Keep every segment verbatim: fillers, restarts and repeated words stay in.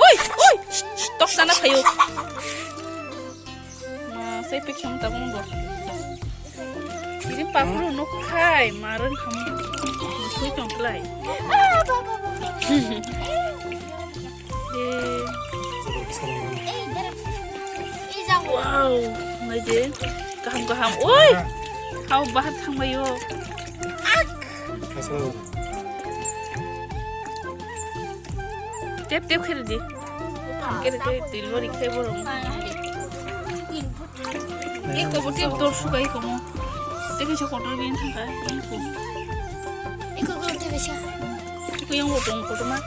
Oi, oi, sh-, sh-, tok sana phayo. Ma, sai pek sam tabung bo. Ini papuru nuk khai, marun ham. Thui tong plai. Eh. Wow, nai de. Kaham, kaham. Oi. Hau bahar thang bayo. Tep, tep khere di. Phang khere khere delivery khe borong. Eko bo tep dor sukai komo. Tep khe kotor bin thangka. Eko. Eko ko tep sa. Eko yang bo tong kotor ma.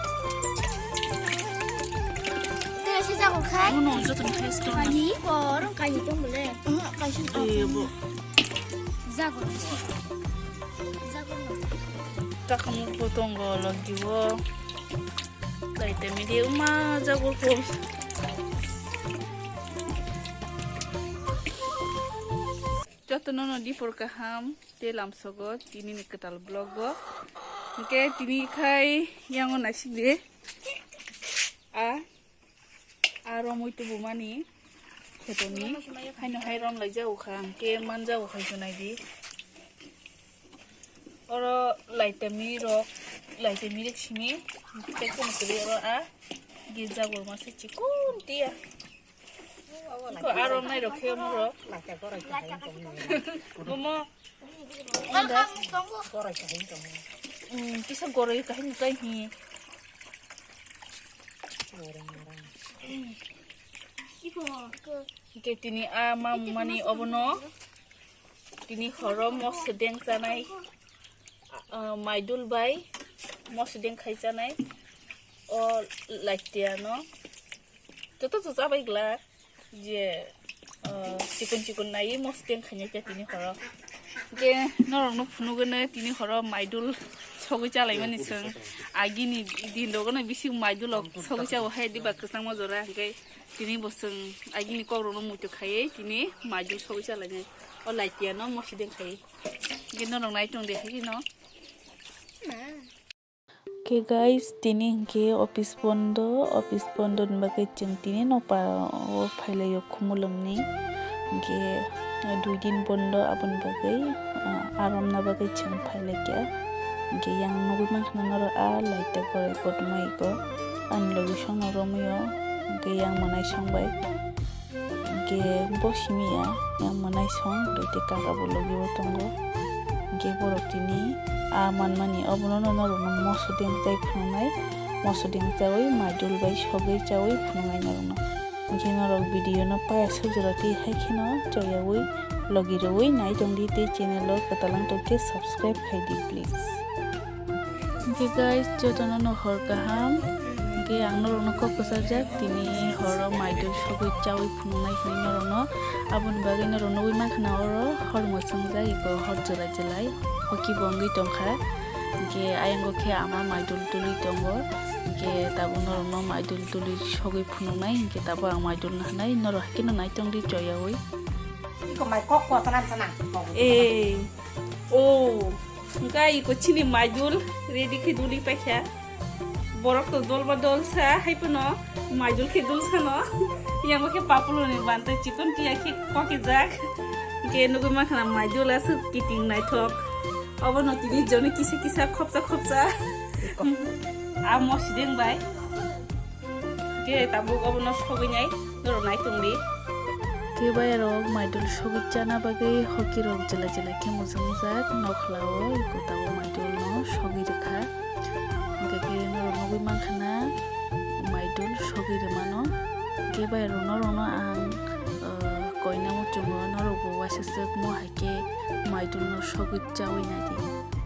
Tep sa jago khai. Ano no joto ni khai store. Kani ko rong kani tong bole. Kaisa. Iya bo. Jago. Jago. Takamuk bo tongo logi o. Laitami de uma jagol ko. Joto nono dipor kaham te lamsogo tini ni kwtal vlog o. Hingke tini khai yango naisik de. A, a romoi tubumani khetoni haino hai rom lai jago kha hingke man jago khai khwnai di. Oro laitami rok, laitami rok simi, tei kono kwrwi oro a girja gorma se chikon tia. Ko aro nai rok khe mo rok. Momo. Hmm, kisa goroi kahini kai hi. Hingke tini a mamani obono tini horo mosodeng chanai, ah, maidul bai mosodeng khai chanai o laitiano joto joto abai glak je, ah, chikon chikon nai mosodeng khainai khe tini horo. Hingke norokno phunugwino tini horo maidul sogwi chalaimani chwng. Agini din rogono bisi maidulok sogwi chao hai diba kwchangma jora, hingke tini bo chwng agini kokrokno muitu khaiwi tini maidul sogwi chalainai. O laitiano mosodeng khaiwi. Hingke norok nai tong de hai no. Ke guys, tini hingke office bondo, office bondo ni bagwi chwng tini nokpa o phailaio khumulwngni. Hingke dui din bondo aboni bagwi, ah, aromna bagwi chwng phailaikha. Hingke yang nugwi mankha norok a laita gorai kotorma iko ani logi songno romwi o, hingke yang mwnai songbai. Hingke bo simi ya, yang mwnai song, tei kaka bo logi o tongo. Hingke borok tini a manmani, obono no norokno mosodeng chai phunuknai, mosodeng chaui maidul bai sogwi chaui phunuknai norokno. Hingke norok video no paya sujura twi hai kheno choyaui logi rwui nai tongdi tei channel o kwtal wng tongkhe subscribe khaidi please. Hingke guys, jotono no hor kaham. Hingke ang norokno kok kwchajak, tini horo maidul sogwi chaui phunuknai hinwi norokno. Aboni bagwi norok nugwi mankha na oro hor mwchwngjak, eko hor chwlai chwlai hoki bo wngwi tongkha. Hingke ayang o khe ama maidul tului tongo. Hingke tabuk norokno maidul tului sogwi phunuknai, hingke tabuk ang maidul no hinai norok haikhe no naitongdi choyaui. Iko mai kok ko sana sana. Eh. Oh, hingke iko chini maidul ready khe duli paikha. Borok to dol ba dol sa, hai phano maidul khe dul sano. Yang khe papuloni banta chikon tia khe kokijak. Hingke nugwi mankha na maidul aswk kiting naithok. Obono tini joni kisa kisa khopsa khopsa. Amo sideng bai. Hingke tabuk obono sogwi nai. Norok nai tongdi. Khe bayarok maidul sogwi chana bagwi hoki rok jela jela khe muchungjak nokhlao, iko tabuk maidul no sogwi rwkha. Hingke khe norok nugwi mankha na maidul sogwi rwmano. Khe bayarok norok no ang, ah, koina muchungo, norok bo waisa swk mo hai khe maidul no sogwi chaui naidi.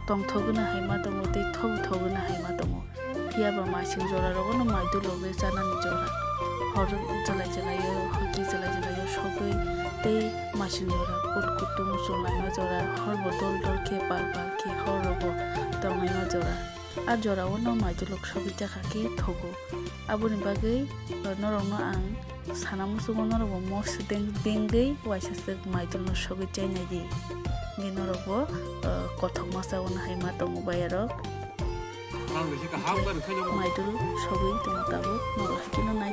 Tongthok gwnang hai ma tongo tei thobu thok gwnang hai ma tongo. Phiya ba masing jora rogo no maidul loge chanani jora. Hor jolai jolai o, hoki jolai jolai o sogwi tei masing jora kut kutung chwlaima jora, hor bo dol dol khe pal pal khe hor rogo tongnaima jora. A jora o no maidul lok sogwi chakha khe thogo. Aboni bagwi norok no ang sana muchungo norok bo mosodeng dengwi waisa swk maidul no sogwi chainai di. Hingke norok bo, eh, kothok masa o no hai ma tongo bayarok. Maidul sogwi tongo tabuk, norok haikhe no nai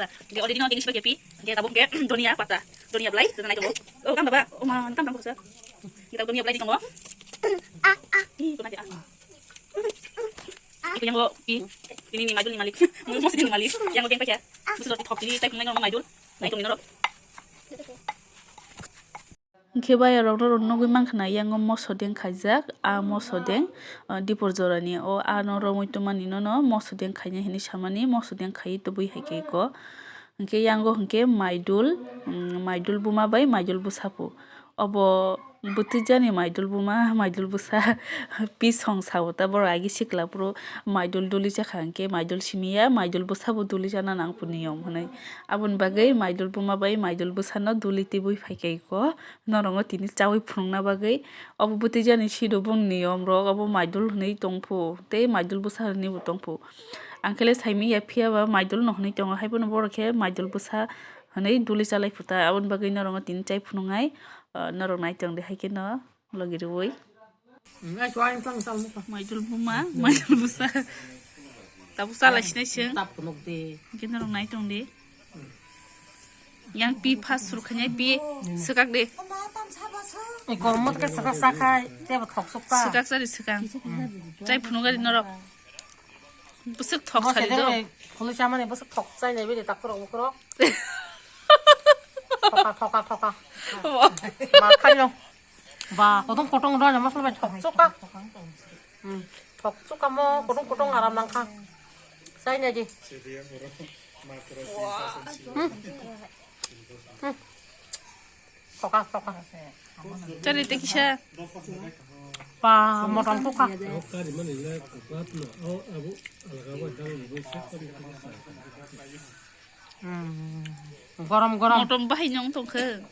Hingke already no tini sipai kepi. Hingke tabuk hingke donia pata. Donia belai, donia nai tongo. Oh, kam baba. Oh, ma, kam baba sa. Hingke tabuk donia belai di tongo. Ah, ah. Ih, kona ke, ah. Iko yang go, pi. Ini ni maidul ni malik. Mesti ni malik. Yang go yang pakai. Mesti roti thok ini, type nai maidul. Nai tongo norok. Hingke bai rok norok nogoi mankha na, yang o moso deng khaijak, a moso deng, ah, dipor jora ni, o ano romoi tongmani nono moso deng khaina hinui samani, moso deng khaiwi tubui hai khe ko. Hingke yang o hingke maidul, mm, maidul buma bai maidul bwsa po. Obo bwtwi jani maidul buma, maidul bwsa, pisong sao ta borok agi sikla phuru maidul duli chakha hingke maidul simi ya, maidul bwsa bo duli chana nang po niyom hinui. Aboni bagwi maidul buma bai maidul bwsano duli tibui phai khe ko, norok no tini chaui phunukna bagwi. Obo bwtwi jani sido bongni niyom rok, obo maidul hinui tongphu tei maidul bwsa hinui bo tongphu. Ang khe le saimanya phiya ba maidul no hinui tongo, haiphano borok khe maidul bwsa hinui duli chalai phuta. Aboni bagwi norok no tini chai phunuknai, ah, norok nai tong di hai khe no. Logi rwui. Hmm, ai, chuai tang tang muka. Maidul buma, maidul bwsa. Tabuk chalai sinai chwng. Tap kunuk di. Hingke norok nai tong di. Yang pi phas suru khanyai pi swkak di. Ei, kormot ke swkak sakhai, tebo thok sukta. Swkak sari swkang. Chai phunuk gari norok. Bwswk thok sari do. Khului chamani bwswk thok chai nai bini takhurok bukhurok. Thoka, thoka, thoka. Ma khaino. Ba, kodong kodong rw masala bai thok chuka. Hmm, thok chuka mo, kodong kodong aram nangkha. Chai nai di. Hmm. Hmm. Thoka, thoka. Chari te kisa. Pa, motom thoka. Hmm. Gorom, gorom. Motom bahai nong tongkhe.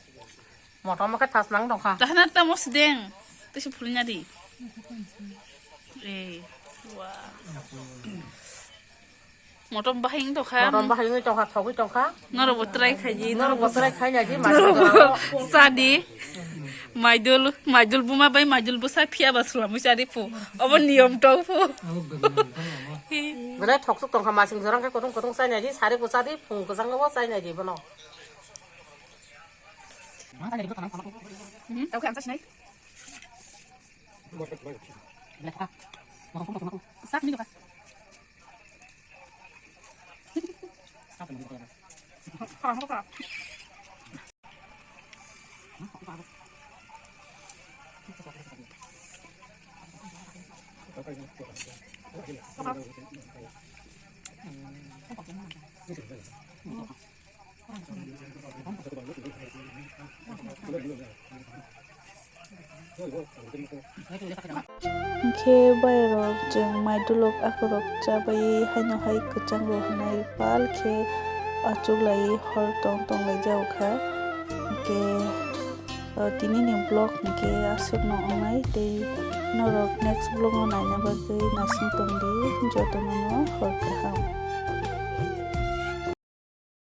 Motom khe thas nang tongkha. Tahana tamo sideng. Tesi phulnya di. Eh. Wah. Motom bahai wng tongkha. Motom bahai wngwi tongkha, thogwi tongkha. Norok bo try khaidi, norok bo try khaina di, norok bo sadi. Maidul, maidul buma bai maidul bwsa phiya ba swlamwi sadi phu. Obo niyom tong phu. Belai thok suk tongkha, masing jorang khe kutung kutung chaina di, sari kucha di, phung kwchang bo chaina di bono. Hmm, tau khe ang chasinai. Sak ni ka. Hwnkhe bairok chwng maidulok akorok chabaiwi haino hai kwchango hwnwi pal khe achuklaiwi hor tong tong laijago kha. Hwnkhe, o, tinini vlog hwnkhe aswkno wngnai tei norok next vlog-o naina bagwi naising tongdi jotono hor kaham.